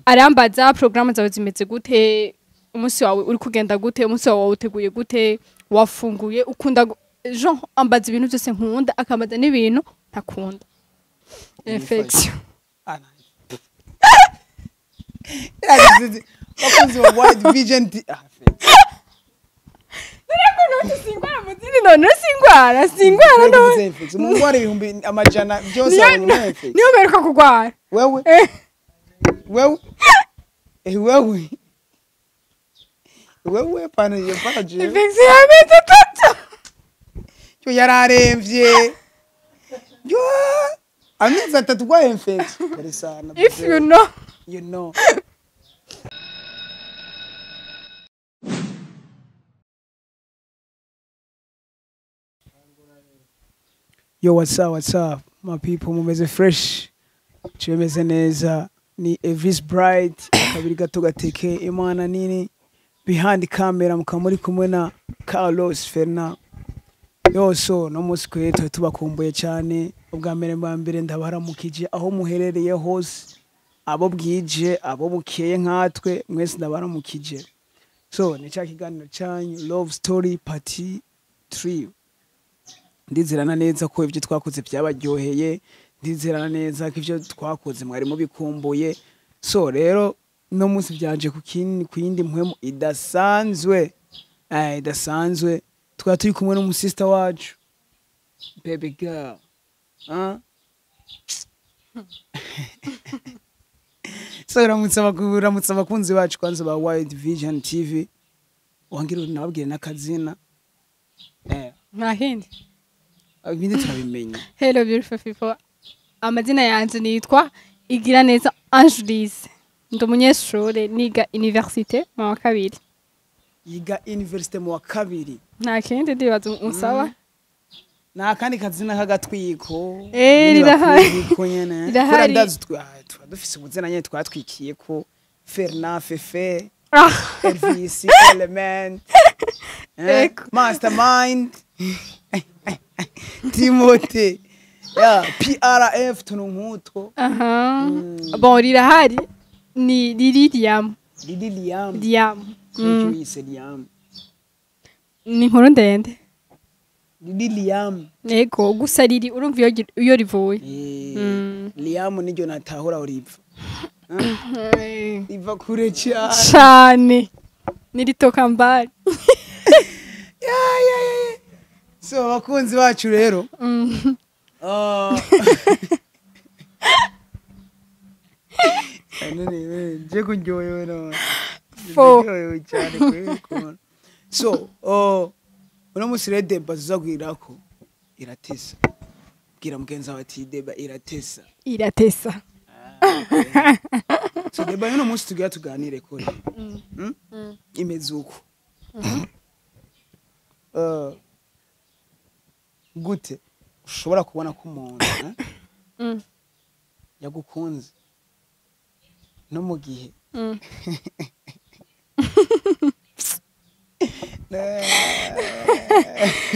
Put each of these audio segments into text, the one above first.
Arambaza programme zawe zimeze gute, umunsi wawe uri kugenda gute, umunsi wawe wawuteguye gute, wafunguye ukunda genre ambaza ibintu byose nkunda, akambaza n'ibintu ntakunda. Infection. Ah, nice. Bakunzi ba Wide Vision ah, Singwara muzindi none singwara singwara none. Infection. Mu ngwara ibihumbi amajana byose abonye mu infection. Niyo mperuka kugwara. Wewe wewe wewe wewe pana yo pana je. Infection y'amezi 3. Yo yararemvye. Yo amezi 3 kwa infection. Kare sana. If you know. You know. Yo, what's up, what's up, my people, mumeze fresh, chemeze neza, ni Elvis Bright, kabiri gato gateke, imana nini, behind camera, mukaba muri kumwe na Carlos Ferna. Yo, so, no munsi kwe tubakumbuye cyane, ubwa mbere bwa mbere ndabaramukije aho muherereye hose, abo bwije, abo bukeye nkatwe, mwese ndabaramukije. So, ni cya kiganiro cyanyu, Love Story Part 3. Ndizerana neza ko ibyo twakoze byabaryoheye, ndizerana neza ko ibyo twakoze mwari mubikumbuye. So rero no munsi byanje ku yindi mpwemu idasanzwe, idasanzwe twari turi kumwe n'umusista wacu baby girl. So uramutse abakunzi bacu kwanza ba Wide Vision TV, wangira nababwire n'akazina. Nta kindi. Ibindi turabimenya. Hello beautiful people. Amazina yanje nitwa Igiraneza Angelise. Ndi umunyeshure niga université mu wa kabiri. Yiga université mu wa kabiri. Nta kindi ndibaza unsaba. Nta kandi kazina k'agatwiko. Rirahari. Rirahari. Ndazi tuba dufise ubuzina nyene twatwikiye ko Ferna Fefe. Elvis Element. Mastermind. Timote. Yeah, PRF tuntu nk'utwo. Aha. Bon, rirahari ni Lili Liam. Lili Liam. Liam. Yise Liam. Ni inkuru ndende. Lili Liam. Yego, gusa Lili urumva iyo rivuye. Liam niryo natahura uriva. Riva kure cyane. Cyane. Niritoka mbali. Yeah. So abakunzi bacu rero. None je kunjoyewe no. Cyane kuri. So, uno musi rero deba zuzagwirako iratesa. Bwira mugenzi wawe ati deba iratesa. Iratesa. So deba uno musi tugira tuganire kuri. Imeze uko. Gute ushobora kubona ko umuntu yagukunze no mu gihe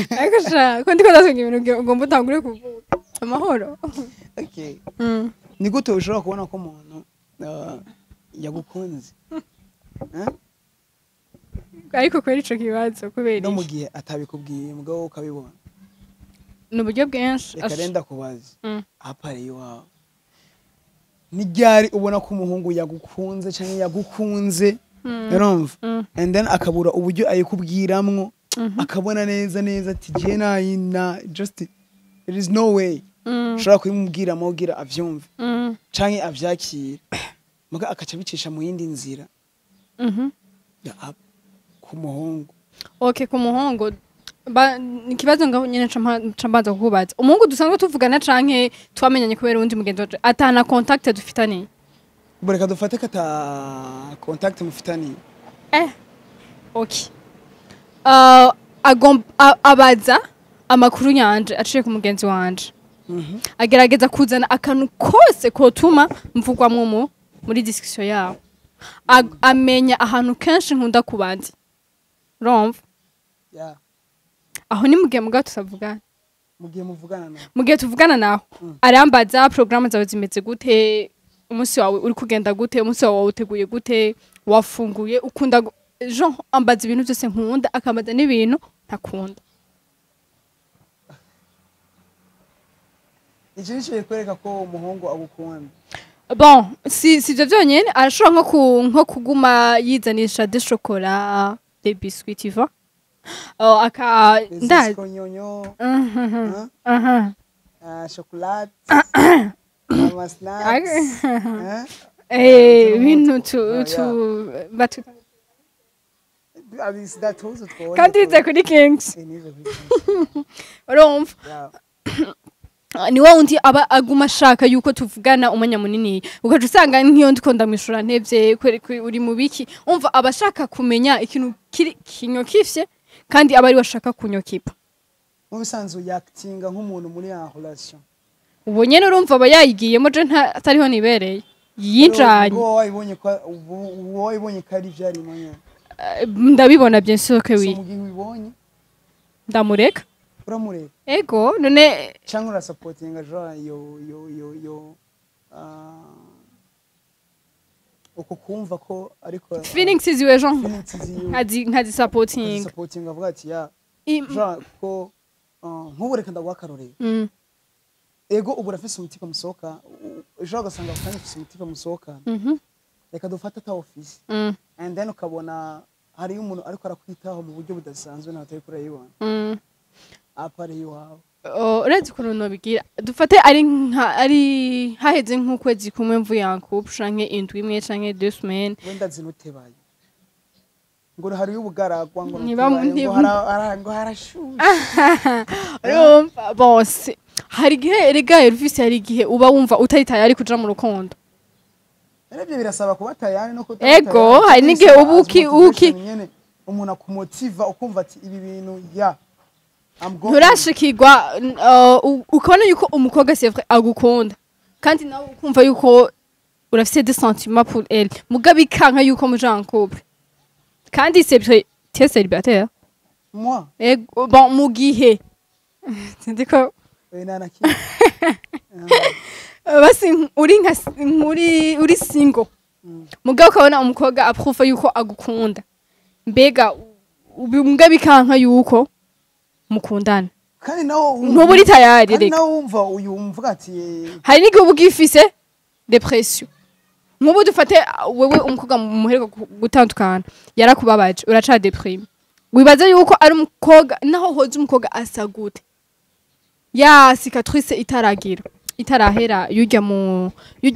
ariko sha ko ndiko ndasenga ibintu ugomba utangure kuvuga amahoro. Okay. Ni gute ushobora kubona ko umuntu yagukunze ariko kwera ico kibazo kubera no mu gihe atabikubwiye mugabo ukabibona? Ni uburyo bwinshi. Reka renda kubaza apare iwawe ni ryari ubona ko umuhungu yagukunze cyangwa yagukunze, urumva, and then akabura uburyo ayikubwiramwo, akabona neza neza ati je na just there is no way ushobora kubimubwiramo kugira avyumve canke avyakire, muga akaca bicisha mu yindi nzira. Ku muhungu. Okay, ku muhungu ikibazo ngaho nyene cambanza kukubaza. Umuhungu dusanzwe tuvugana canke twamenyanye kubera uwundi mugenzi wacu atana contact dufitaniye? Boreka dufate kata contact mufitaniye. Okay. Abaza amakuru yanje aciye ku mugenzi wanje. Agerageza kuzana akantu kose kotuma mvugwamwo muri discussion yabo. Amenya ahantu kenshi nkunda kubandi. Urumva? Yeah. Aho ni mugihe mugabo tutavugana. Mugihe muvugana nawe. Mugihe tuvugana naho. Arambaza programme zawe zimeze gute, Umunsi wawe uri kugenda gute? Umunsi wawe wawuteguye gute? Wafunguye? Ukunda genre ambaza ibintu byose nkunda, akambaza n'ibintu ntakunda. Iki nico kikwereka ko umuhungu agukunda? Bon, si ivyo vyonyene, arashobora nko kuguma yizanisha des chocolats, des biscuits, tu vois. Oh, aka nda Konyonyo. Mhm. Mhm. Chocolate, ama snacks, hein? Ibintu tu tu batu Abisi datuzi twonye. Kandi yize kuri Kings. Nize kuri Kings. Urumva? Yeah. Ni wa wundi aba aguma ashaka yuko tuvugana umwanya munini, ugaca usanga nk'iyo ndiko ndamwishura ntevye uri mu biki. Umva, aba ashaka kumenya ikintu kiri kinyokifye, kandi aba ari we ashaka kunyokipa. Mu bisanzwe yakitinga nk'umuntu muri ya relation. Ubu nyene urumva aba yayigiyemo, je atariho nibereye, yinjanye. Ubwo wayibonye ko ari ivyarimo nyene? Ndabibona, bien sûr que So oui. mu gihe ubibonye, Ndamureka. Uramureka? Ego, none. Cyangwa urasapotinga genre yo uko kumva ko ariko Feelings ziwe genre feelings ziwe nkazisapotinga. Sapotinga, avuga ati ya genre ko nk'ubu reka ndaguha akarorero. Ego, ubu urafise umutima musohoka, ejo ugasanga akanya ufise umutima musohoka. Reka dufate ata office, and then ukabona hariyo umuntu ariko arakwitaho mu buryo budasanzwe, nawe utari kurayibona apart iwawe. Oh, uretse ukuntu nobigira, dufate ari nka ari haheze nk'ukwezi kumwe mvuye en couple, canke indwi imwe, canke 2 semaines. Wenda zinutebaye ngo hariyo ubugaragwa ngo nutebaye, ngo ngo harashushe. Urumva bose, hari igihe erega Elvis, hari igihe uba wumva utari tayari kuja mu rukundo. Rero birasaba kuba tayari no kutaba Ego, tayari. hari n'igihe Bisaba uba as motivation nyene, umuntu akumotiva ukumva ati ibi bintu ya I'm going. Nturashikirwa ukabona yuko umukobwa, c'est vrai, agukunda, kandi nawe ukumva yuko urafise des sentiments pour elle, mugabo ikanka yuko muja en couple, kandi c'est vrai, t'es célibataire. Moi? Ego, bon, mu gihe sinzi ko nta na kimwe. Basi uri nka uri single, mugabo ukabona umukobwa aprouva yuko agukunda, mbega mugabo ikanka yuko mukundana. Kandi nawe Ntuba uri tayari. Kandi Reka. nawe wumva uyu wumva ati Hari n'igihe uba ugifise dépression. Nk'ubu dufate wewe umukobwa muheruka gutandukana yarakubabaje, uraca déprime, wibaze yuko ari umukobwa, naho hoza umukobwa asa gute, ya cicatrice itaragira, itarahera, yurya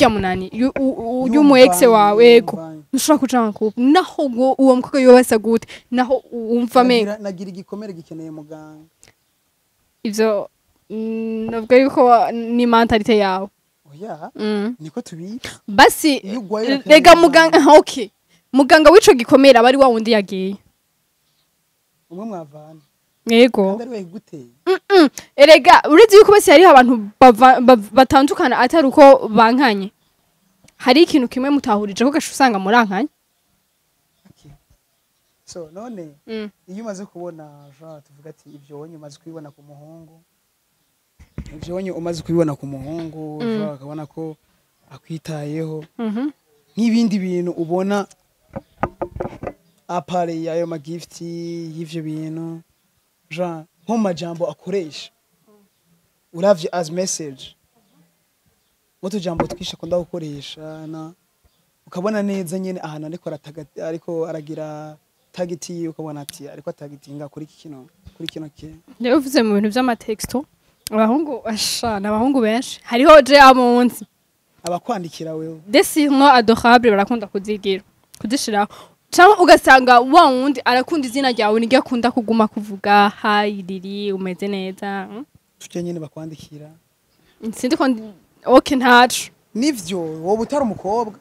munani y'umu ex wawe, ego, ntushobora kuja en couple, naho uwo mukobwa yoba asa gute, naho wumva amenga Nagira igikomere gikeneye muganga. Ivyo navuga yuko ni mentalité yawe. Oya, niko tubizi. Basi Iyo ugwaye urakenera rega muganga. Muganga, okay, muganga w'ico gikomere aba ari wa wundi yagiye. Umwe mwavana. Yego. Kandi ari we yaguteye. Erega uretse yuko bose hariho abantu batandukana atari uko bankanye, hari ikintu kimwe mutahurije ko ugaca usanga murankanye. Okay. So none iyo umaze kubona genre tuvuga ati ibyo wonye umaze kubibona ku muhungu, ibyo wonye umaze kubibona ku muhungu, genre akabona ko akwitayeho, nk'ibindi bintu ubona apart y'ayo magift y'ivyo bintu, genre nko mu majambo akoresha, uravye as message nk'utujambo twinshi akunda gukoresha, na ukabona neza nyene ahantu ariko arataga, ariko aragira target yiwe, ukabona ati ariko atagitinga kuri iki kino, kuri kino kintu. Rero uvuze mu bintu vy'amatexto, abahungu ashana, abahungu benshi hariho je amunsi Abakwandikira wewe? Des surnoms adorables barakunda kuzigira, kuzishiraho, cyangwa ugasanga wa wundi arakunda izina ryawe, niryo akunda kuguma kuvuga: "Hi Lili, umeze neza?" Tujye nyene bakwandikira. Sindi ko okay, ntaco. Nivyo, wowe utari umukobwa.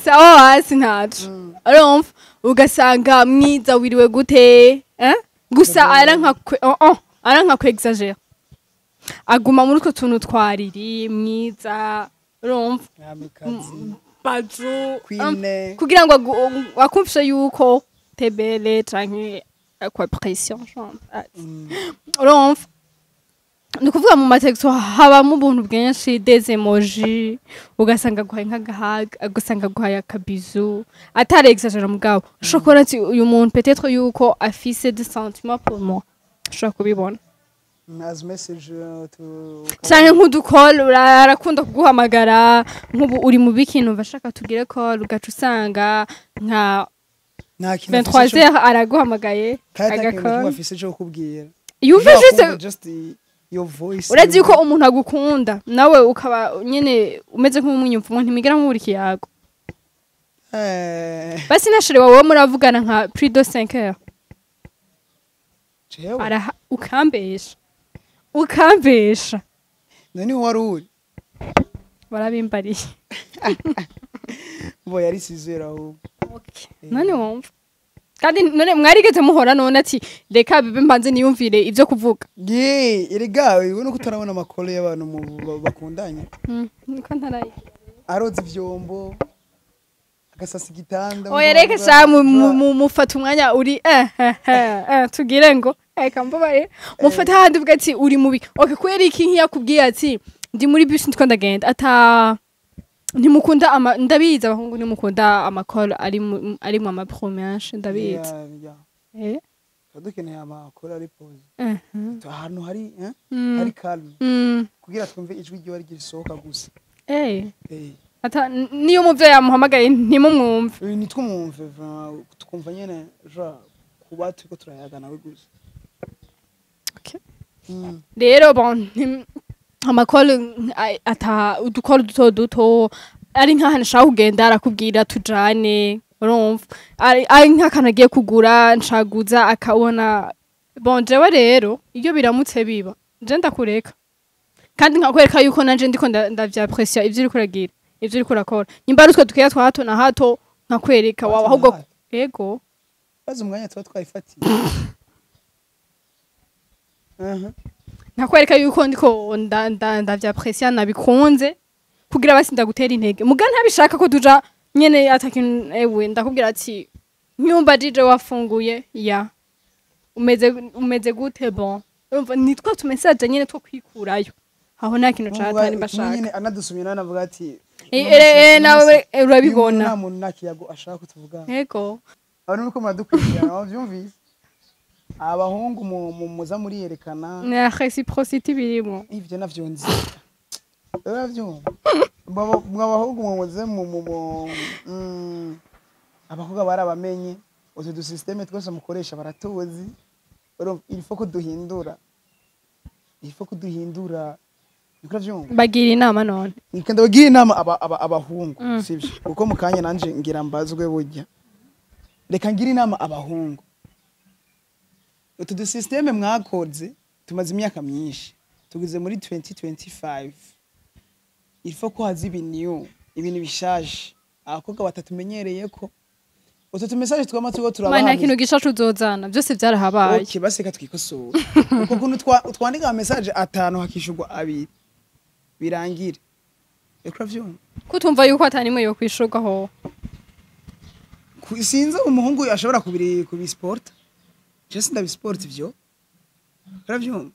Sawa, hasi ntaco. Urumva ugasanga mwiza, wiriwe gute, eh? Gusa aranka oh, oh, aranka ku exagère, aguma muri utwo tuntu twa riri mwiza, urumva? Mwamikazi. Baju. Queen. Kugira ngo akumvishe yuko tebele canke kwa pression genre. Urumva? Ni ukuvuga mu matexto habamo ubuntu bwinshi, des emojis, ugasanga aguhaye nk'agahaga, ugasanga aguhaye akabizu, atari exagéré. Mugabo ushobora kubona ati uyu muntu peut-être yuko afise des sentiments pour moi, ushobora kubibona. As message to Canke nk'udukol, arakunda kuguhamagara, nk'ubu uri mu biki, numva ashaka tugire call, ugaca usanga nka Nta kintu afise. 23 heures araguhamagaye. Kandi ata kintu na kimwe Agakol afise cyo kukubwira. Yumva Ushobora juste kumva just your voice. Urazi yuko umuntu agukunda, nawe ukaba nyene umeze nk'umwiyumvamo, ntimigera nk'ubura ikiyago. Basi na chéri wawe muravugana nka plus de 5 heures? Jewe? Araha ukambesha, ukambesha. None wari uri Barabimbariye. Bo yari sizera ahubwo. None wumva kandi none mwarigeze muhora, none ati reka bibe mbanze niyumvire ibyo kuvuga. Ye, erega ubona ko utarabona amakoro y'abantu bakundanye. Niko ntarayi. Aroza ivyombo, agasasa igitanda. Oya, reka sha, mufata umwanya uri tugire ngo eka mbabaye, mufata handi uvuga ati uri mubi. Okay, kubera iki nkiyakubwiye ati ndi muri bus, ndiko ndagenda, ata ntimukunda ama, ndabizi abahungu ntimukunda amakoro ari mu amapro menshi, ndabizi. Tuba dukeneye amakoro ari posé, ahantu hari hari calme, kugira twumve ijwi ryiwe rigisohoka gusa. Ata niyo umuvyeyi yamuhamagaye ntimumwumve. Nitwumve vraiment, tukumva nyene ja kuba turiko turayaga nawe gusa. Okay. Rero bon, amakoro ata udukoro duto duto, ari nk'ahantu ashaka kugenda arakubwira tujane, urumva ari nk'akantu agiye kugura ncaguza akabona. Bon, jewe rero iyo biramutse biba, je ndakureka kandi nkakwereka yuko nanje ndiko ndavyapprécia ivyo uriko uragira, ivyo uriko urakora, nimba ari utwo dukeya twa hato na hato nkakwereka wawe Hato na ahubwo hato. Ego. Bazi umwanya tuba twayifatiye. Aha. Nkakwereka yuko ndiko ndavyapprécia, nabikunze, kugira basi ndagutera intege. Muga ntabishaka ko tuja nyene atakintu, ewe ndakubwira ati nyumba jije wafunguye ya umeze gute. Bon, urumva ni twa tumessage nyene two kwikurayo aho, nta kintu catari mbashaka. Nyene anadusumye nawe anavuga ati Nawe urabibona. Nta muntu, nta kiyago ashaka kutuvuga. Ego. Abantu muriko muradukurikirana bavyumvise, abahungu muza muriyerekana. Na réciprocité birimo. Ivyo navyo nzi, uravyumva. Mwa abahungu muze abakobwa barabamenye, utu dusystème twose mukoresha baratuzi. Urumva, il faut ko duhindura, il faut ko duhindura. Niko uravyumva. Bagira inama none. Reka ndabagira inama abahungu, sivyo? Kuko mu kanya nanje ngira mbazwe burya. Reka ngira inama abahungu. Utu dusystème mwakoze tumaze imyaka myinshi, tugeze muri 2025. Il faut ko haza ibintu, ibintu bishaje abakobwa batatumenyereye ko utu tumessage twama turiko Ma nta turabaha. kintu gishasha uzozana, byose byarahabaye. Okay, basi reka twikosore. Uko kuntu twandika message atanu hakishurwa abiri, birangire. Reka uravyumva. Kutumva yuko atanimwe yo kwishurwaho. Sinzi umuhungu ashobora kubiri kubisport, je sindabisport ivyo, uravyumva,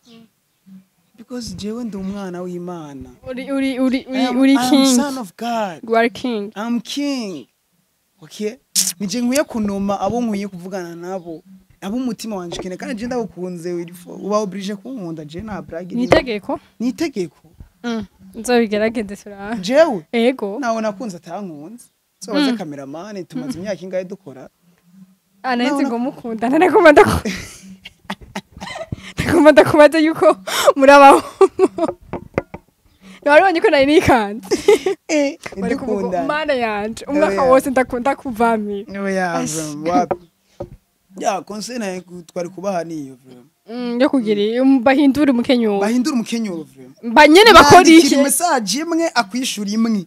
because jewe ndi umwana w'Imana. Uri uri I am king. Son of God. You are king. I'm king, okay? Nije nkwiye kunoma abo nkwiye kuvugana nabo, abo umutima wanje ukeneye, kandi je ndagukunze, uba obligé kunkunda. Je nta blague. Ni itegeko. Ni itegeko. Nzobigerageze turabe. Jewe Ego. nawe nakunze atankunze, so baze cameraman, tumaze imyaka ingahe dukora? Anahise ngo mukundana, nagomba ndakubaza yuko murabaho, ntiwaribonye ko nari nikanze. Bari kuvuga Dukundana. Mana yanje, umwaka Oya. wose ndakunda kuvamira. Oya, wapi ya conseil naye twari kubaha niyo vraiment. Yo kugira bahindure umukenyuro. Bahindura umukenyuro vraiment. Ba nyene bakora Mwandikire iki? Message imwe akwishura imwe,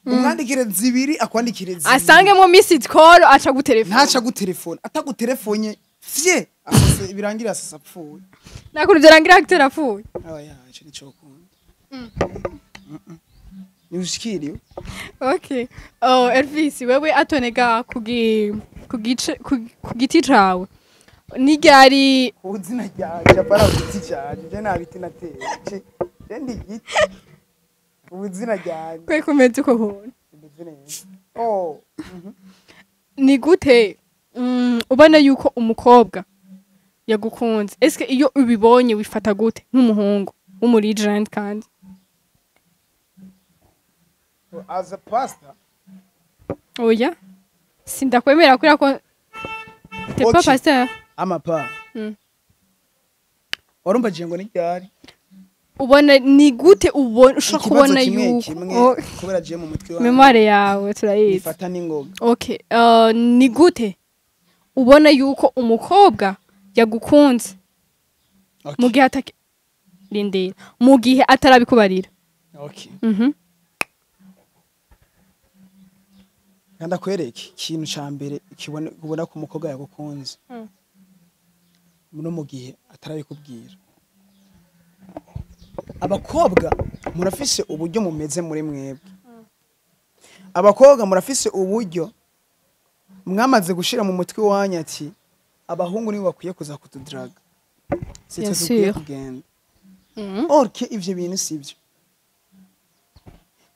umwandikire zibiri akwandikire zibiri. Asangemo missed call, aca gutelefona. Ntaca gutelefona, atagutelefone fye asase birangira asasa apfuye. Nakuntu vyarangira acteur apfuye. Oya, ico nico kunda ni ushikiriwe. Okay. Oh, Elvis, wewe atonega kugi kugice ku giti cawe. Ni ryari? Ku izina ryanje, apana ku giti canje. Je nta biti nateye. Je ndi igiti ku izina ryanje. Kwe kumeze uko kuntu. Bimeze neza. Oh. Ni gute ubona yuko umukobwa yagukunze? Eske iyo ubibonye wifata gute nk'umuhungu w'umulegend kandi? As a pastor? Oya, sindakwemera kubera ko t'es pas Okay. pasteur. Amapa warumbajije ngo ni ryari? Ubona ni gute, ubona ushobora Ikibazo kubona kimwe yuko kimwe, Oh, kubera je mu mutwe wanjye mémoire yawe turayizi. nifata n'ingoga. Okay, ni gute ubona yuko umukobwa yagukunze mu gihe ataki, rindira, mu gihe atarabikubarira? Okay. Ndakwereke ikintu ca mbere kibona, ubona ko umukobwa yagukunze no mu gihe atarabikubwira. Abakobwa murafise uburyo mumeze muri mwebwe. Abakobwa murafise uburyo mwamaze gushira mu mutwe wanyu ati abahungu nibo bakwiye kuza kutudraga, si twe Bien dukwiye sûr. kugenda. Orke ivyo bintu sivyo,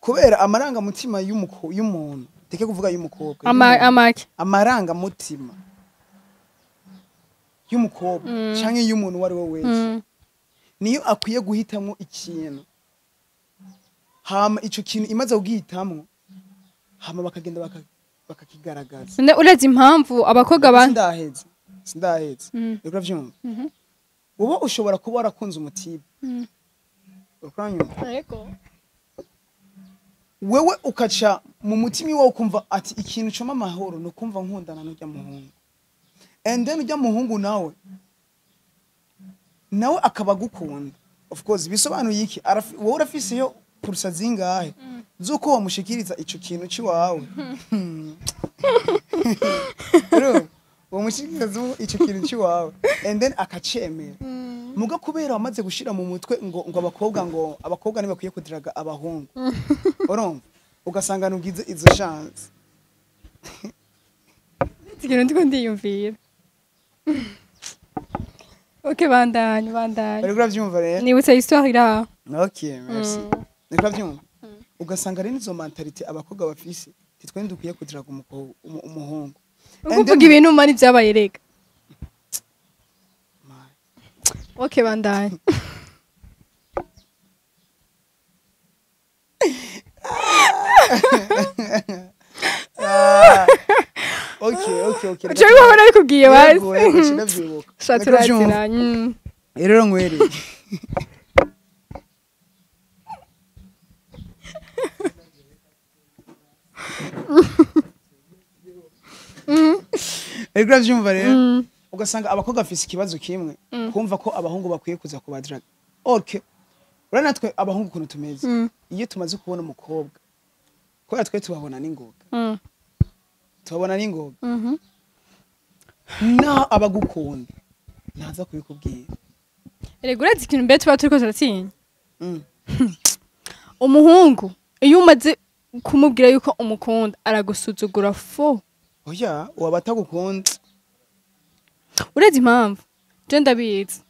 kubera amarangamutima y'umuntu, teke kuvuga y'umukobwa, y'umuntu. Amake? Amarangamutima y'umukobwa canke y'umuntu uwo ari we wese niyo akwiye guhitamwo ikintu, hama ico kintu imaze kugihitamwo, hama bakagenda bakakigaragaza. None urazi impamvu abakobwa ba Sindaheze, sindaheze. Uriko uravyumva? Mhm. Uba ushobora kuba warakunze umutibe. Uriko uranyumva? Yego. Wewe ukaca mu mutima iwawe ukumva ati ikintu coma amahoro ni ukumva nkundana n'urya muhungu, and then urya muhungu nawe akaba agukunda. Of course, bisobanuye iki? Wowe urafiseyo purusa zingahe z'uko wamushikiriza ico kintu c'iwawe? Rero wamushikiriza ico kintu c'iwawe and then akacemera. Muga kubera wamaze gushira mu mutwe ngo abakobwa, ngo abakobwa ntibakwiye kudiraga abahungu, urumva ugasanga nugize izo chance. Ikintu ndiko ndiyumvira. Okay, bandanye, bandanye. Uriko uravyumva rero? Nibutse histoire iri aho. Okay, merci. Uriko uravyumva, ugasanga rero izo mentalité abakobwa bafise, titwe dukwiye kudiraga umuhungu. And Uko then- uvuga ibintu mani byabaye rega. Man. Okay, bandanye. Ah. Okay. Uca wibona nabikubwiye basi. Yego, yego, ndavyibuka. Sha, Uriko uravyumva? turaziranye. Rero nkwereke. Uriko uravyumva rero? Ugasanga abakobwa bafise ikibazo kimwe, kumva ko abahungu bakwiye kuza kubadraga. Okay, urabona natwe abahungu ukuntu tumeze, iyo tumaze kubona umukobwa, kubera twe tubabona n'ingoga, tubabona n'ingoga, naho abagukunda ntaza kubikubwira. Erega urazi ikintu mbe tuba turiko turatinya? Umuhungu iyo umaze kumubwira yuko umukunda aragusuzugura fo. Oya, uwaba atagukunda. Urazi impamvu? Je ndabizi,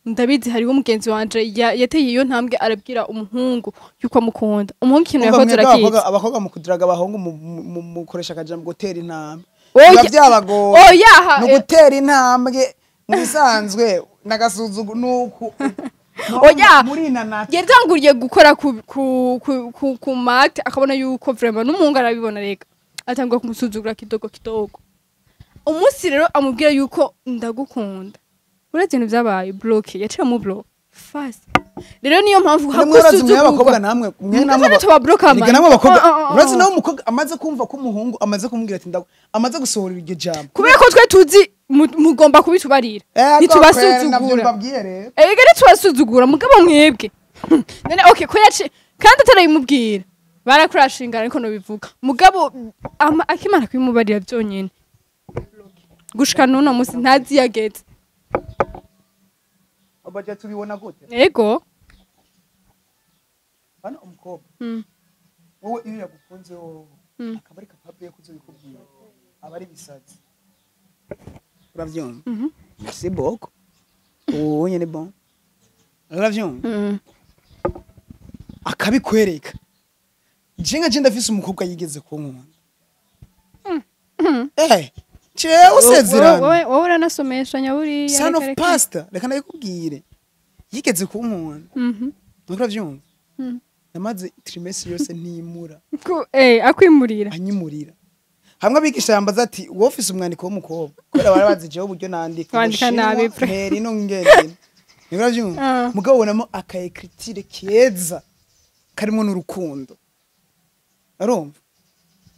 ndabizi. Hariho umugenzi wanje yateye iyo ntambwe, arabwira umuhungu yuko amukunda. Umuhungu ikintu Umva, yakoze mwebwe urakizi. Abakobwa mu kudiraga abahungu mukoresha akajambo gutera intambwe. Oya. Biba byabagoye. Oya, Ni ugutera intambwe mu bisanzwe n'agasuzugu nuku Oya. muri nanati. Yatanguriye gukora ku mate, akabona yuko vraiment n'umuhungu arabibona rega, atangura kumusuzugura kidogo kidogo. Umunsi rero amubwira yuko ndagukunda, uretse ibintu byabaye bloqué, yaciye mu block fast. Rero niyo mpamvu Mwe mwe abakobwa hakusuzugurwa namwe mwe namwe Ndetse tubabloka. Erega namwe abakobwa, Ah, ah, ah. urazi nawe umukobwa amaze kumva ko umuhungu amaze kumubwira ati amaze gusohora iryo jambo. Kubera ko twe tuzi mugomba kubitubarira, Navyo ntitubasuzugura. mbabwiye rero. Erega ntitubasuzugura, mugabo mwebwe none okay ko yaci kandi atarabimubwira barakurashingana, ariko nobivuga mugabo akimara kubimubarira byonyene, gushika n'uno musi ntazi yageze. Obaja tubibona gute? Ego. Bana, umukobwa wowe iyo yagukunze wowe akaba ari capable yo kuzobikubwira, aba ari ibisazi, uravyumva? Mhm. Merci beaucoup, ubu nyene bon, uravyumva? Akabikwereka. Je nka je ndafise umukobwa yigeze kunkunda, jewe usezerana. Wowe uranasomesha nyaburiya. Son of Reka, reka. pastor, reka ndabikubwire, yigeze kunkunda. Uravyumva? Namaze trimestre yose ntimura. Akwimurira. Anyimurira hamwe abigisha yambaza ati: "Wowe ufise umwandiko w'umukobwa?" Kubera bari bazi jewe uburyo nandika. Wandika nabi, pre. Ntera ino ngende, uravyumva? Ah. Mugabo ubonamo aka écriture keza karimo n'urukundo, arumva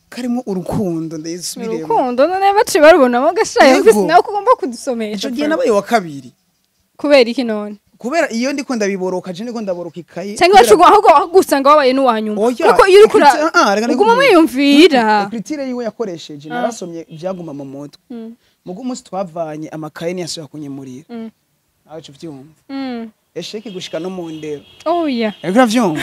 karimo urukundo, ndayisubiremo. Urukundo none baciye barubonamo gashaye. Yego. Ufise nawe ko ugomba kudusomesha. Ico gihe nabaye wa kabiri. Kubera iki none? Kubera iyo ndiko ndabiboroka, je ndiko ndaboroka ikayi. Cyangwa wacu ahubwo usanga wabaye n'uwa nyuma. Oya, kuko iyo uriko ah, reka uguma ndakubwire. mwiyumvira. Écriture yiwe yakoresheje narasomye byaguma mu mutwe. Mugo umunsi twavanye amakaye ntiyasubira kunyimurira. Nawe uca uvyumva. Échec gushika no mu ndero. Oya. Ariko uravyumva,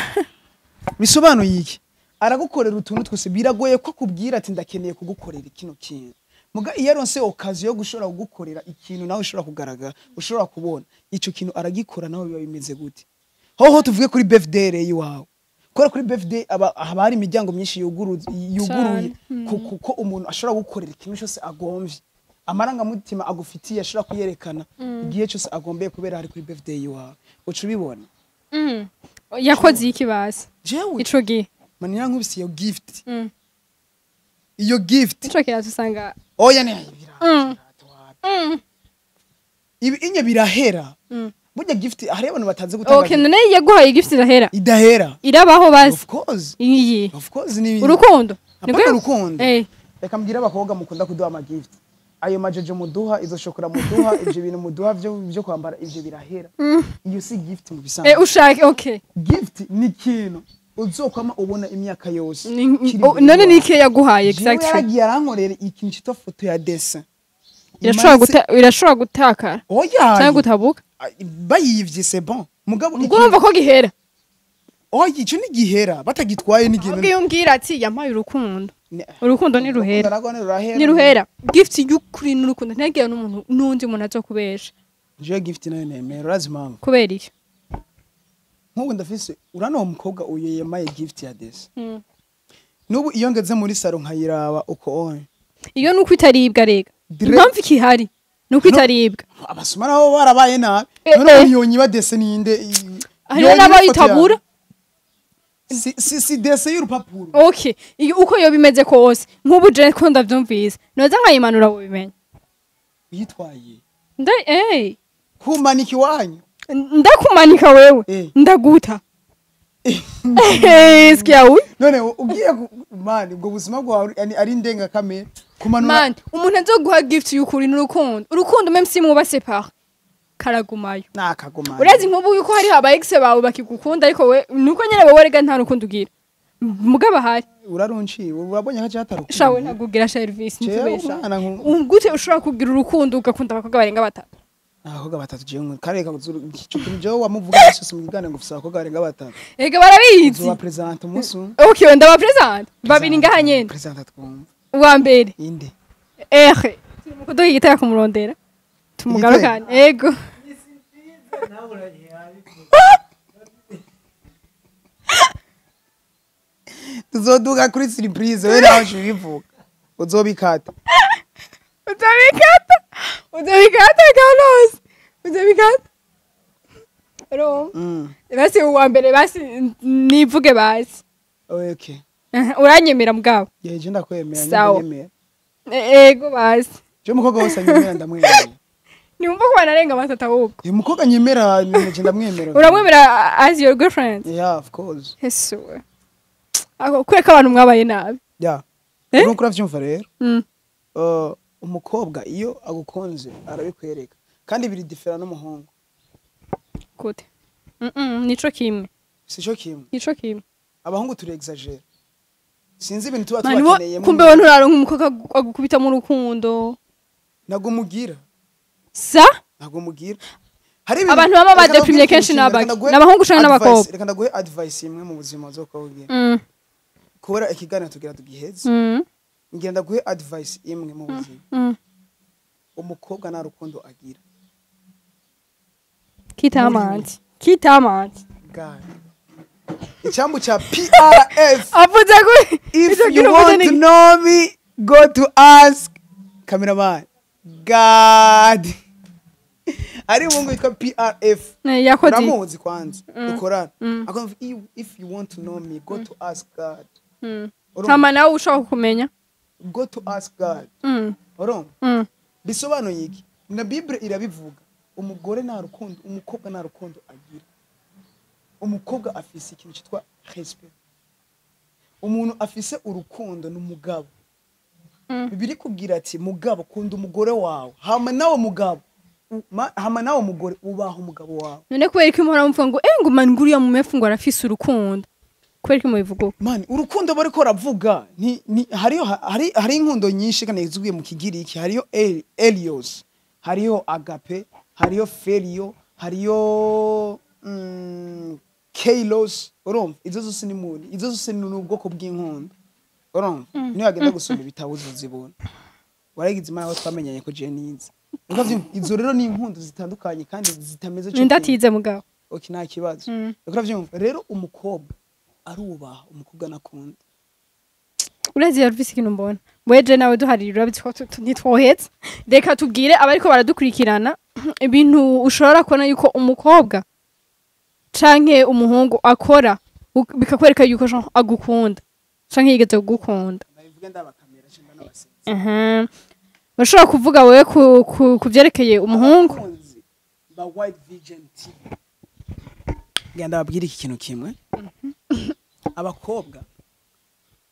bisobanuye iki? Aragukorera utuntu twose, biragoye ko akubwira ati: "Ndakeneye kugukorera kino kintu." Muga iyo aronse occasion yo gushobora kugukorera ikintu, nawe ushobora kugaragara, ushobora kubona ico kintu, aragikora. Nawe biba bimeze gute? Hoho tuvuge kuri birthday rero iwawe, kubera kuri birthday aba haba hari imiryango myinshi yuguruye, kuko umuntu ashobora gukorera ikintu cyose agomvye, amarangamutima agufitiye ashobora kuyerekana igihe cyose agombeye, kubera hari kuri birthday iwawe, uca ubibona. Yakoze iki basi? Jewe ico gihe. Manira nkubise iyo gift, iyo gift. Ico kirato usanga Oya, ne ibi inye birahera. Burya gift hari abantu batazi gutanga. Okay, none yaguhaye gift idahera? Idahera. Irabaho basi? Of course. Iyi? Of course, ni Urukundo. Apana urukundo. Reka mbwire abakobwa mukunda kuduha ama gift, ayo majojo muduha, izo shokora muduha, ivyo bintu muduha vyo kwambara, ivyo birahera. Iyo si gift mu bisanzwe. Ushake, okay. Gift ni ikintu uzokwama ubona imyaka yose kiri imbere None yawe. ni iki yaguhaye? Jewe Exactly. yaragiye arankorera ikintu citwa foto ya dessin. Irashobora guta, irashobora gutakara Oya. cyangwa gutabuka. Bayivye, c'est bon, mugabo Ubwo urumva ko gihera. Oya, ico nigihera batagitwaye n'ikintu. Ahubwo iyo umbwira ati: "Yampaye urukundo." Urukundo ntiruhera. Urukundo narwo ntiruhera. Ntiruhera. Gift y'ukuri n'urukundo, ntihagire n'umuntu n'undi muntu azokubesha. Jewe gift nayo nemera, urazi impamvu? Kubera iki? Nk'ubu ndafise urano uwo mukobwa uyu yemaye gift ya dessin, n'ubu iyo ngeze muri salon nkayiraba uko oye. Iyo ni uko itaribwa rega. Impamvu ikihari ni uko itaribwa. Abasuma nabo barabaye nabi. None ubu yonyiba dessin ninde? Hariho Yonyiba ifoto n'abayitabura. yawe. Si dessin y'urupapuro. Okay, iyo uko yoba imeze kose, nk'ubu je ko ndavyumvise, noza nkayimanura wobimenya. Yitwaye Nda kumanika iwanyu. Ndakumanika wewe. Ndaguta. Sikia huyu. None ugiye mani ubwo buzima bwawe ari indengakamere kumanura. Man, umuntu azoguha gift y'ukuri n'urukundo, urukundo même si muba séparés karagumayo. Nakagumana. Urazi nk'ubu yuko hariho aba ex bawe bakigukunda, ariko we nuko nyene wowe rega nta rukundo ugira, mugabo ahari. Urarunciye, urabonye nka cyatarukundo. Shawe, ntagugira service. Jewe Ntitubesha. umwana Gute ushobora kugira urukundo ugakunda abakobwa barenga batatu? Abakobwa batatu? Jewe kareka ico kintu, jewe wamuvuga cyose mu kiganiro ngo ufise abakobwa barenga batatu. Ega barabizi. Uzoba present umunsi umwe. Okay, ndaba present babiri ngaha nyene. Present twumva. Uwa mbere. Inde? Ehe, turi mu kuduha igitego kumurondera tumugarukane, ego. Tuzoduga kuri surprise, we nawe ubivuga uzobikata. Uzabikata, uzabikata, Carlos, uzabikata. Urumva? Basi uwa mbere, basi nivuge basi. Okay. Uranyemera mugabo? Yeje, ndakwemera. Sawa. Nyemera. Ego basi. Je umukobwa wese anyemera ndamwemera. Niwumva ko banarenga batatu ahubwo. Uyu mukobwa anyemera je ndamwemera. Uramwemera as your girlfriend? Yeah, of course. Yesu we. Ako kureka abantu mwabaye nabi. Yeah. Eh? Uriko uravyumva rero? Mm. Umukobwa iyo agukunze arabikwereka, kandi biri différent n'umuhungu. Gute? Nico kimwe. Sico kimwe. Nico kimwe. Abahungu turi exagéré, sinzi ibintu tuba Mani, tubakeneyemo. kumbe wowe nturaronka umukobwa agukubita mu rukundo. Ntabwo mugira. Sa? Ntabwo mugira, hari Abantu baba Reka badeprimye ndakubwire kenshi ikintu, n'abaki? reka ndaguhe N'abahungu canke n'abakobwa? Reka ndaguhe advice imwe mu buzima uzokubwira, kubera ikiganiro tugira tugiheze. Ngira ndaguhe advice imwe mu buzima. Umukobwa nta rukundo agira. Kitamanzi, kitamanzi. God. Icambu cha PRF. Avuze ko If you want to know me, go to ask cameraman. God. Ari umuhungu witwa PRF. Yakoze. Uramuzi kwanza dukorana. Akavuga, if you want to know me, go to ask God. Urumva? Hama nawe ushaka kumenya. Go to ask God. Urumva? Bisobanuye iki? Na Bible irabivuga. Umugore nta rukundo, umukobwa nta rukundo agira. Umukobwa afise ikintu cyitwa respect. Umuntu afise urukundo ni umugabo. Bibiri kubwira ati: "Mugabo, kunda umugore wawe." Hama nawe mugabo, hama nawe mugore, ubaha umugabo wawe. None kubera ko muhora muvuga ngo ngo man, nguriya mu mefu ngo arafise urukundo, kubera ko mubivuga uko? Man, urukundo bariko ravuga ni hariyo hari inkundo nyinshi kandi ziguye mu Kigiriki. Hariyo eleos, hariyo agape, hariyo phileo, hariyo kairos. Urumva, izo zose ni muri izo zose ni ubwoko bw'inkundo. Urumva, niyo wagenda gusoma ibitabo uzozibona. Waragize Imana aho twamenyanye ko je nize. Urumva, izo rero ni inkundo zitandukanye kandi zitameze co kimwe. Ndatize mugabo. Okay, nta kibazo. Uriko rero, umukobwa arubaha, umukobwa nakunda. Urazi yarufise ikintu mbona weje nawe duharira, urabizi ko ntitwohetse. Reka tubwire abariko baradukurikirana ibintu ushobora kubona yuko umukobwa canke umuhungu akora bikakwereka yuko genre agukunda canke yigeze kugukunda. Ndabivuge ndabakamera cyangwa n'abasenzi? Urashobora kuvuga wewe ku vyerekeye umuhungu. Abakunzi ba White Vision TV, ngenda babwire iki kintu kimwe: abakobwa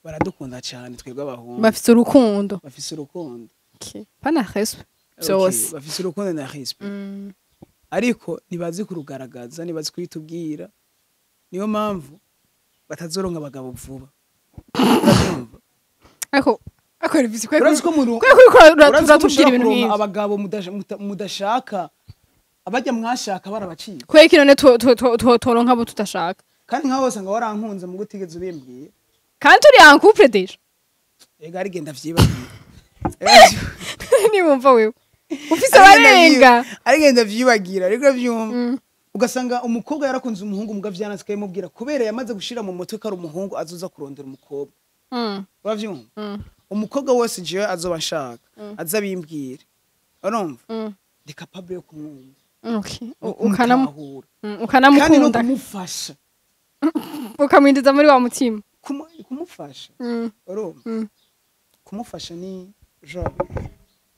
baradukunda cyane twebwe abahungu. Bafise urukundo. Bafise urukundo. Okay. Pana respect Okay, byose. Bafise urukundo na respect, ariko ntibazi kurugaragaza, ntibazi kubitubwira. Niyo mpamvu batazoronka abagabo vuba. Urabyumva? Ariko rivisi kwe. Urazi ko kwe kwe urazi ko turatubwira mushobora ibintu kuronka nk'ivyo. abagabo mudashaka, abajya mwashaka barabacika. Kubera iki none toronka abo tudashaka? Kandi nkaho bose ngo warankunze mu gutigeze ubimbwiye. Kandi turi en couple déjà. Ega arigenda vyibagiye. Niwumva wewe ufise abarenga. Arigenda vyibagira, ariko vyumva ugasanga umukobwa yarakunze umuhungu, muga vyanatse akabimubwira kubera yamaze gushira mu mutwe ko ari umuhungu azoza kurondera umukobwa. Uravyumva? Umukobwa wese jewe azoba nshaka aza abimbwire, urumva, ndi capable yo kumwumva no kumutahura kandi no ukanamukunda, kumufasha. Ukamwinjiza muri wa mutima. Kumufasha, urumva, kumufasha ni genre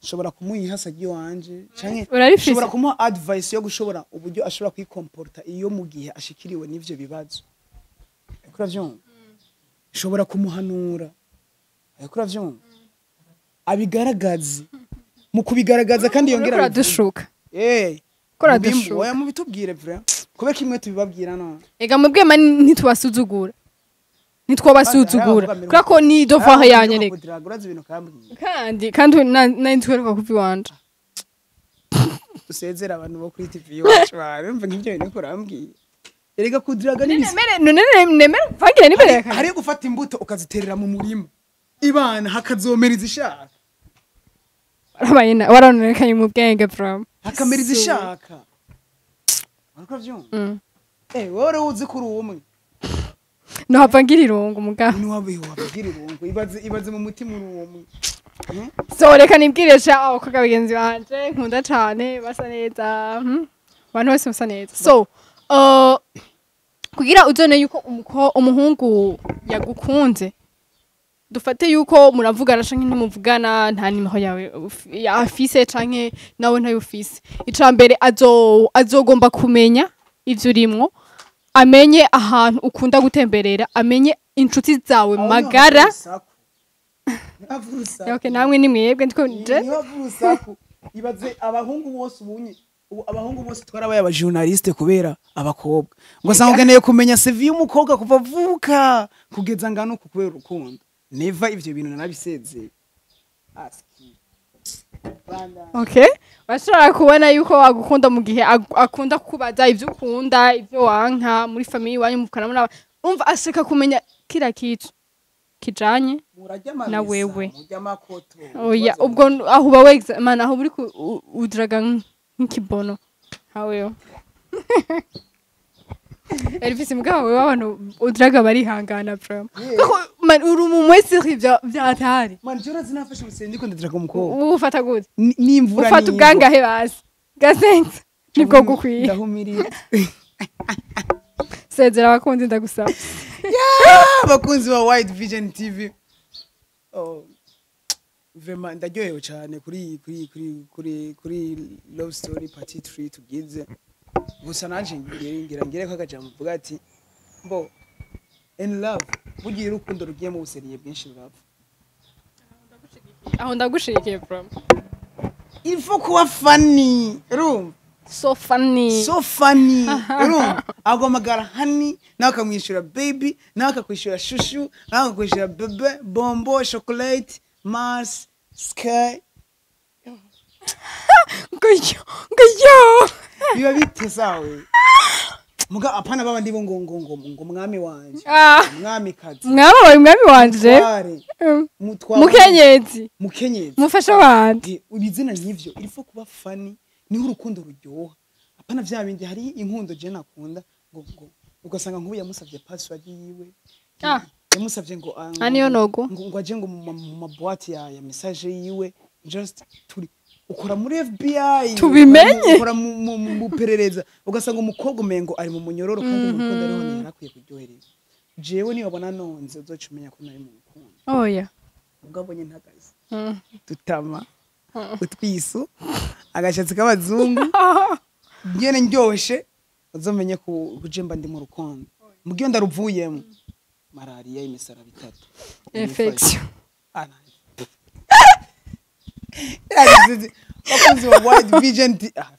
nshobora kumuha ihasa ry'iwanje canke Urarifise? nshobora kumuha advice yo gushobora uburyo ashobora kwikomporta iyo mu gihe ashikiriwe n'ivyo bibazo. Ariko uravyumva, nshobora kumuhanura. Ariko uravyumva, abigaragaze mu kubigaragaza kandi Uriko yongera abivuge. uradushuka. Eh, Ko uradushuka. oya, mubitubwire vraiment, kubera kimwe tubibabwira none. Ega mwebwe mani ntitubasuzugura, ntitwabasuzugura kubera ko ni devoir yanyu reka. Urazi ibintu kambwiye. Kandi nari ntwereka kuva iwanje. Usezera abantu bo kuri TV iwacu, barumva nk'ibyo bintu kurambwiye. Erega kudiraga ni Nemere none nemere mvangire n'imbere. Hariyo gufata imbuto ukaziterera mu murima ibana, hakazomera izishaka. Warabaye warononekaye mu bwenge from. Hakamera izishaka. Uriko uravyumva? Eh, wowe rero uzi kuri umwe. Nohava ngira irungu mugabo. Niwabe wabwira irungu, ibaze mu mutima uri umwe. So reka nibwire sha abakobwa bagenzi banje nkunda cane basa neza, Abantu bose basa neza. So kugira uzone yuko umuhungu yagukunze, dufate yuko muravugana canke ntimuvugana, nta nimero yawe afise canke nawe ntayo ufise, ica mbere azogomba kumenya ivyo urimwo, amenye ahantu ukunda gutemberera, amenye inshuti zawe magara. Okay, namwe ni mwebwe ndiko je. Niho hava urusaku. Ibaze abahungu bose ubunye, ubu abahungu bose twarabaye abajournaliste kubera abakobwa, ngo usanga ukeneye kumenya CV y'umukobwa kuva avuka kugeza ngano uku kubera urukundo. Neva ivyo bintu narabisezeye. Aski. Okay, bashobora kubona yuko agukunda mu gihe akunda kukubaza ivyo ukunda, ivyo wanka muri famille iwanyu muvukana muri umva ashaka kumenya kila kitu kijanye Murajya na wewe. Murya amakoto. Oya, ubwo aho uba wexa man, aho uri udraga nk'ikibono haweyo. Elvis, mugabo wewe abantu udraga barihangana from kuko man uri umu wese ivyo vyatari. Man, jora zinafashe ubusenge ndiko ndadraga umukobwa. Ufata gute? N'imvura. Ufata ubwangahe basi gasenze nibwo gukwiye. Ndahumiriye. Sezera abakunzi, ndagusaba. Abakunzi ba White Vision TV, oh, vraiment ndaryohewe cyane kuri love story part 3 tugize. Gusa nanje ngira ngire ko akajambo mvuga ati mbo in love, bugiye urukundo rugiye mu buseriye bwinshi rurapfa. Aho ndagushigikiye from. Il faut kuba funny, urumva? So funny. So funny, urumva? Aguhamagara honey, nawe akamwishyura baby, nawe akakwishyura chouchou, nawe akakwishyura bébé, bonbon, chocolate, mars, sky. Ngo yo, ngo yo. Biba bitezawe muga apana babandi bo ngo mwami wanje, mwami kazi. Mwami wawe, mwami wanje. Mutware. Mutware. Mukenyezi. Mukenyezi. Mufasha wanje. Ibizina nk'ivyo, il faut kuba funny, niho urukundo ruryoha, apana vya bindi. Hari inkundo je nakunda ngo ugasanga nk'ubu yamusavye password yiwe, yamusavye ngo Ah, niyo nogo. ngo aje ngo mu ma boîte ya message yiwe, just turi ukora muri FBI. Tubimenye. Ukora mu perereza, ugasanga umukobwa umengo ari mu munyororo, kandi mu rukundo ariho yarakwiye kuryohereza. Jewe niwabona nonze uzoca umenya ko nari mu rukundo. Oya. Ubwo abonye ntagaze dutama utwiso agashatsi k'abazungu nyene ndyoshe, uzomenye ko kujemba ndi mu rukundo. Mugiyo ndaruvuyemo, malariya, imisaraba itatu. Infection. Ah, nta. Bakunzi ba White Vision ah,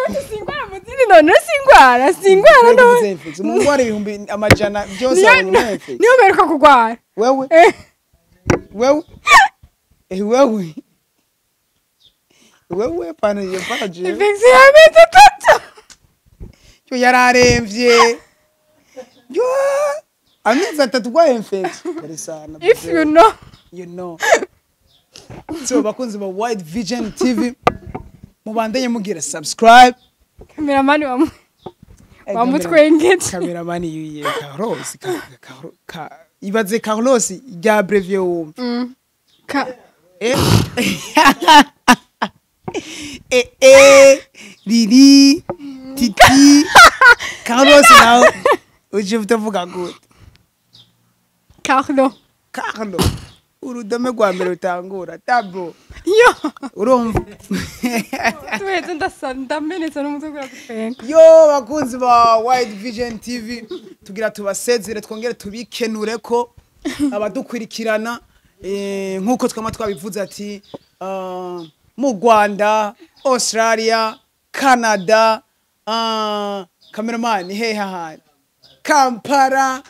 None singwara muzindi, none singwara, singwara none. Infection mu ngwara ibihumbi amajana byose Niyo abonye infection. Niyo mperuka kugwara. Wewe? Wewe, wewe pana je pana je. Infection y'amezi 3. Cyo yararemvye yo, amezi 3 kwa infection kare sana. If you know. You know. So bakunzi ba White Vision TV, mubandanye mugira subscribe. Cameraman wa wamutwengeje. Cameraman yuye Carlos ibaze Carlos rya brevier wumva. Ka. Eh eh eh, Lili, Titi, Carlos nawe uje utavuga gute? Carlo. Carlo, urudome rwa mbere rutangura tabo. Yo. Urumva? Tuheze, ndasa ndamenetse n'umutwe kubera gutwenga. Yo, bakunzi ba White Vision TV, tugira tubasezere, twongere tubikenure ko abadukwirikirana, nk'uko twama twabivuze ati mu Rwanda, Australia, Canada, cameraman hehe ahandi, Kampala,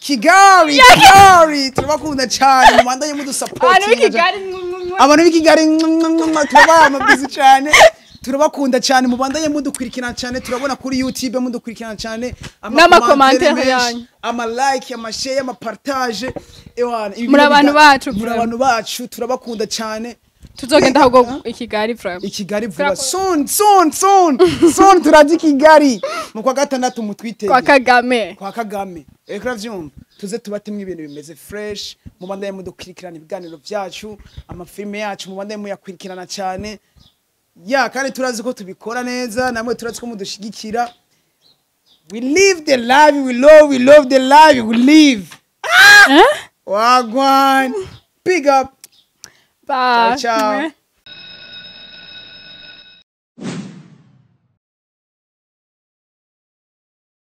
Kigali, Kigali, turabakunda cyane, mubandanye Abantu mudusapotinga. b'i Kigali. Abantu b'i Kigali, turabaha amabwizi cyane, turabakunda cyane, mubandanye mudukurikirana cyane. Turabona kuri YouTube mudukurikirana cyane. N'ama commentaire menshi, yanyu. Ama like, ama share, ama partage, ewana ibi Muri bintu abantu bacu, muri vraiment. abantu bacu, turabakunda cyane. Tuzogenda ahubwo i Kigali vraiment. I Kigali vuba, soon, soon, soon, soon, turaje i Kigali mu kwa gatandatu, mutwitege. Kwa Kagame. Kwa Kagame. Reka uravyumva, tuze tubatemwe ibintu bimeze fresh. Mubandanye mudukurikirana ibiganiro vyacu, amafilme yacu, mubandanye muyakurikirana cyane ya, kandi turazi ko tubikora neza, namwe turazi ko mudushigikira. We live the life we love, we love the life we live. Eh? Wagwan, big up. Bye. Ciao, ciao.